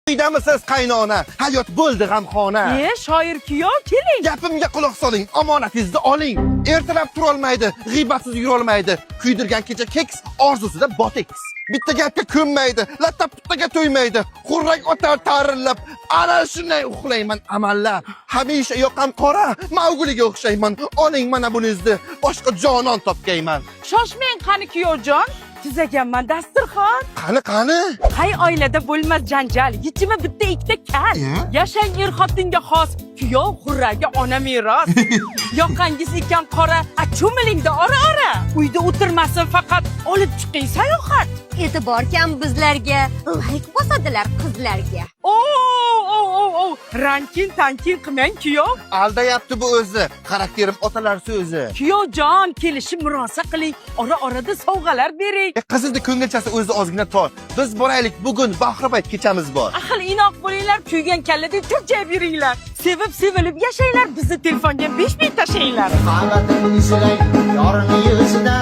Uydamisiz, qaynona? Hayot bo'ldi g'amxona. E, shoir kuyov, keling. Gapimga quloq soling, omonatingizni oling. Ertalab turolmaydi, g'iybatsiz yurolmaydi. Kuydirgan kecha keks, orzusida boteks. Bitta gapga ko'nmaydi, latta puttaga to'ymaydi. Xurrak otar tarillab, ana shunday uxlayman amallab. Hamisha yoqam qora, Maugliga o'xshayman. Oling mana buningizni, boshqa jonon topgayman. Shoshmang, qani kuyovjon, tuzaganman dasturxon. Qani, qani? Qay oilada bo'lmas janjal, yechimi bitta ikkita kal. E? Yashang er xotinga xos, kuyov xurraga ona meros. Yoqangiz ekan qora, a cho'milingda ora ora. Uyda o'tirmasin faqat, olib chiqing sayohat. E'tibor kam bizlarga, layk bosadilar qizlarga. O, o, o, o, rankin tankin qilmang, kuyov. Aldayapti bu o'zi. Xarakterim otalar so'zi. Kuyovjon, kelishib murosa qiling, ora orada sovg'alar bering. E, qizizni ko'ngilchasi o'zi ozgina tor. Biz boraylik, bugun bahri kechamiz bor. Ahil inoq bo'linglar, kuygan kalladek tirjayib yuringlar. Sevib sevilib yashanglar, bizni telefonga 5000 tashlanglar. Xalatimni silay yorni yuzidan.